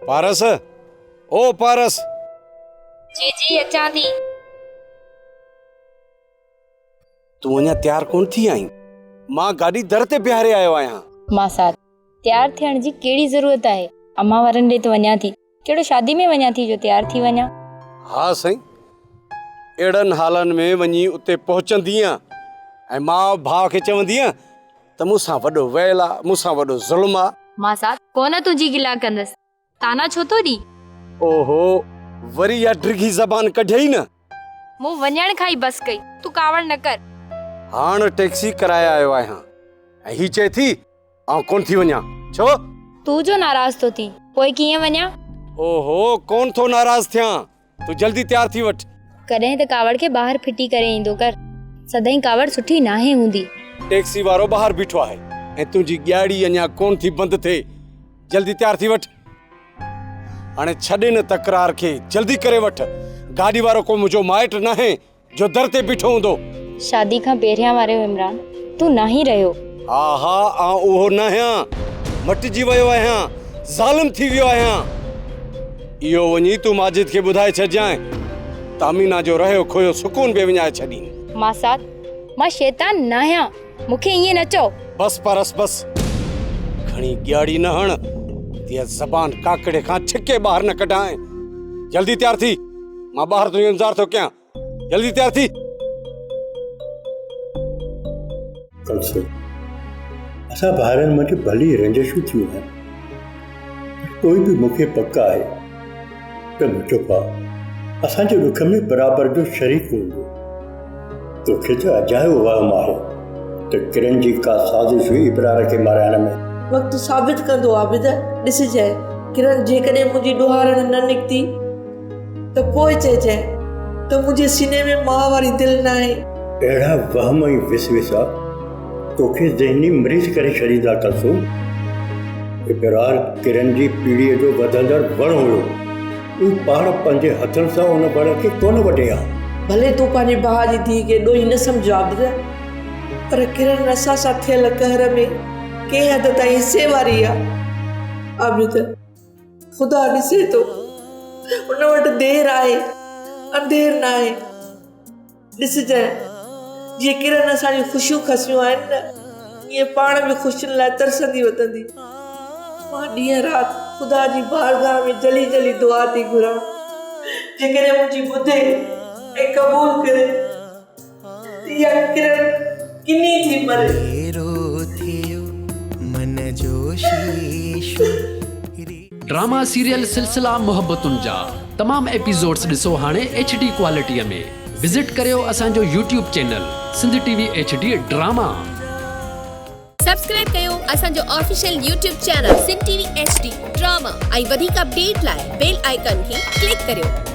پارس، او پارس! جي جي اچان ٿي. تون اڃا تيار ڪونه ٿي آهين؟ مان گاڏي در تي بيهاري آيو آهيان. ماسات، تيار ٿيڻ جي ڪهڙي ضرورت آهي؟ امان وارن ڏي ته وڃان ٿي. ڪهڙو شادي ۾ وڃان ٿي جو تيار ٿي وڃان. ها سائين، اهڙن حالن ۾ وڃي اتي پهچندينء ۽ ماء ڀاء کي چوندينء ته مون سان وڏو ويل آ، مون سان وڏو ظلم آ. ماسات، ڪونه تنهنجي گلا ڪندس، طعنا ڇو ٿو ڏين؟ اوهو، وري اها ڊگهي زبان ڪڍيئي نه. مون وڃڻ کان ئي بس ڪئي، تون ڪاوڙ نه ڪر. هاڻ ٽيڪسي ڪرائي آيو آهيان ۽ هي چئي ٿي آئون ڪونه ٿي وڃان. ڇو؟ تون جو ناراض ٿو ٿين، پوء ڪيئن وڃان؟ اوهو، ڪونه ٿو ناراض ٿيان، تون جلدي تيار ٿي وٺ. ڪڏهن ته ڪاوڙ کي ٻاهر ڦٽي ڪري ايندو ڪر. سدائين ڪاوڙ سٺي ناهي هوندي. ٽيڪسي وارو ٻاهر بيٺو آهي ۽ تنهنجي ڳياڙي اڃا ڪونه ٿي بند ٿئي. جلدي تيار ٿي وٺ. هاڻي ڇڏ ان تڪرار کي، جلدي ڪري وٺ. گاڏي وارو ڪو منهنجو مائٽ ناهي جو در تي بيٺو هوندو. شادي کان پهريان وارو عمران تون ناهين رهيو. ها ها آئون اهو ناهيان. مٽجي ويو آهيان. ظالم ٿي ويو آهيان. اهو وڃي تون ماجد کي ٻڌائي ڇڏجانء ته امينا جو رهيو کويو سڪون به وڃائي ڇڏين. ماسات مان شيطان ناهيان. مون کي ائين نه چئو. بس پارس بس. گهڻي ڳياڙي نه هڻ. تيئن زبان ڪاڪڙي کان ڇڪي ٻاهر نه ڪڍانء. جلدي تيار ٿي. مان ٻاهر تنهنجو انتظار ٿو ڪيان. جلدي تيار ٿي. ڪلثوم، اسان ڀائرن منجهه ڀلي رنجشون ٿيون آهن، پر پوء به مون کي پڪ آهي ته منهنجو ڀاء اسان جي ڏک ۾ برابر جو شريڪ هوندو. توکي ته اجايو وهم آهي ته ڪرن جي ڪا سازش هئي ابرار کي مارائڻ ۾. وقت ثابت ڪندو عابد، ڏسجانء ڪرن جيڪڏهن منهنجي ڏوهارڻ نه نڪتي ته پوء چئجانء ته منهنجي سيني ۾ ماء واري دل ناهي. اهڙا وهم ۽ وسوسا توکي ذهني مريض ڪري ڇڏيندا ڪلثوم. ابرار ڪرن جي پيڙهيء جو وڌندڙ وڻ هيو. هو پاڻ پنهنجي هٿن سان ان وڻ کي ڪونه وڍي ها. ڀلي تون پنهنجي ڀاء جي ڌيء کي ڏوهي نه سمجهه عابد، پر ڪرن اسان سان ٿيل قهر ۾ ڪنهن حد تائين حصي واري آ. عابد، خدا ڏسي ٿو، ان وٽ دير آهي، انڌير ناهي. ڏسجانء، جيئن ڪرن اسان جون خوشيون کسيون آهن نه، ائين پاڻ به خوشين لاء ترسندي وتندي. مان ڏينهن رات خدا جي بارگاهه ۾ جلي جلي دعا ٿي گهران، جيڪڏهن منهنجي ٻڌي ۽ قبول ڪري ته اها ڪرن ڪني ٿي مري. ڊراما سيريل سلسلا محبتن جا تمام ايپيسوڊس ڏسو هاڻي ايڇ ڊي ڪوالٽي ۾ وزٽ ڪريو اسان جو YouTube channel Sindh T V H D drama. Subscribe ڪيو اسان جو official YouTube channel Sindh T V H D drama ۽ وڌيڪ اپڊيٽ لاء بيل آئيڪان کي ڪلڪ ڪريو.